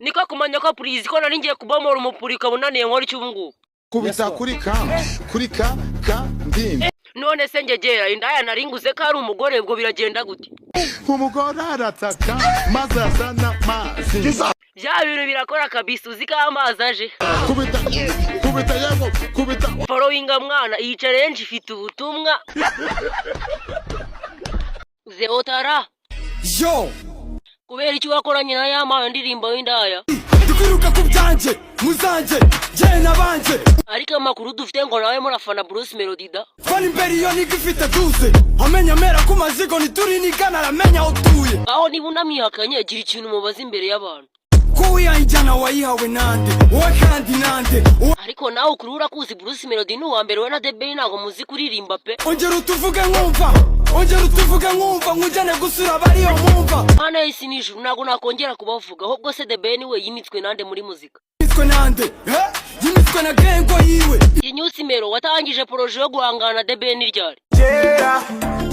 Niko kumenya ko purizi ko nari ngiye kubomora umupuri ukaba unaniye, nkora iki ubu ngubu? Kubita kuri ka kuri ka ka ndimbi. None se ngegera indaya naringuze ko ari umugore, ubwo biragenda gute? Umugore arataka maze azana amazi. Bya bintu birakora kabisa, uzi ko amazi aje. Kubita, kubita, yego, kubita. Followinga mwana, iyi challenge ifite ubutumwa zeotara. Yo. Kubera icyo wakoranye na ya ndirimbo y'indaya? Ndikwiruka ku byanjye muzanjye jye nabanje. Ariko amakuru dufite ngo nawe murafana Bruce Melody da. Fana imbere iyo niga ifite duze amenya amera ku mazigo ntiturinigana aramenya aho utuye. Aho niba unamwihakanye, gira ikintu umubaza imbere y'abantu. Ko wihaye injyana wayihawe nande wowe kandi nande? Ariko nawe ukuri urakuzi, Bruce Melody ni uwa mbere, we na The Ben ntabwo muzi kuririmba pe. Ongera utuvuge nkumva, ongera utuvuge nkumva, nkujyane gusura abariyo mwumva. Mana y'isi n'ijuru, ntabwo nakongera kubavuga. Ahubwo se The Ben we yimitswe nande muri muzika? Yimitswe nande? Eh? Yimitswe na gengo yiwe. Inyusi Mero, watangije projet yo guhangana na The Ben ryari? Kera,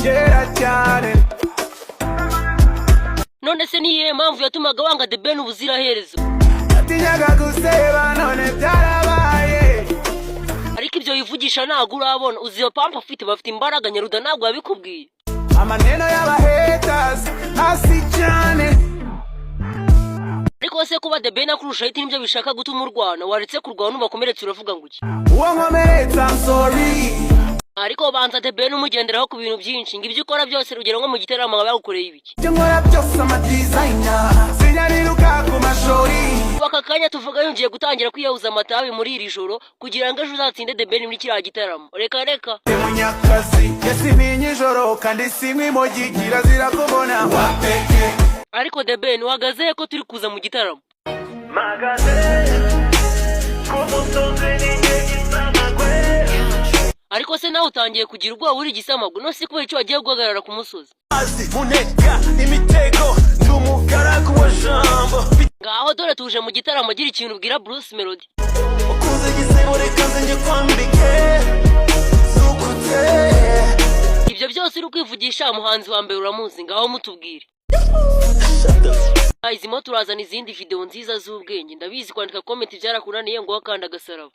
kera cyane. None se ni iyihe mpamvu yatumaga wanga The Ben ubuziraherezo? Natinyaga guseba, none byarabaye. Ariko ibyo wivugisha ntabwo urabona, uzi iyo pampa afite, bafite imbaraga. Nyaruda ntabwo yabikubwiye. Amaneno y'abahaters hasi cyane. Ariko se kuba The Ben akurusha hit nibyo bishaka gutuma urwana? Waretse kurwana, ubakomeretse, uravuga ngo iki? Uwo nkomeretsa, I'm sorry. Ariko banza The Ben umugenderaho ku bintu byinshi, ngo ibyo ukora byose, rugero nko mu gitaramo bagukoreye ibiki? Ibyo nkora byose amadesigner, sinyaniruka ku mashori. Ubu aka kanya tuvuga yongeye gutangira kwiyahuza amatabi muri iri joro kugira ngo ejo uzatsinde The Ben muri kiriya gitaramo. Reka reka. Munyakazi yasimpinya ijoro kandi sinywa imogi, kirazira kubona wapeke. Ariko The Ben, uhagaze he ko turi kuza mu gitaramo? Mpagaze ku musozi ninjye gisamagwe. Ariko se nawe utangiye kugira ubwoba, uri igisamagwe? None se kubera icyo wagiye guhagarara ku musozi? Azi munega imitego, ndi umugaragu wa jambo. Ngaho dore tuje mu gitaramo, gira ikintu ubwira Bruce Melody. Wakunze igisebo, reka nze njye kwambike zukute. Ibyo byose uri kwivugisha, umuhanzi wa mbere uramuzi? Ngaho mutubwire. Izimo turazana izindi video nziza z'ubwenge. Ndabizi kwandika comment byarakunaniye, ngo wakanda agasaraba.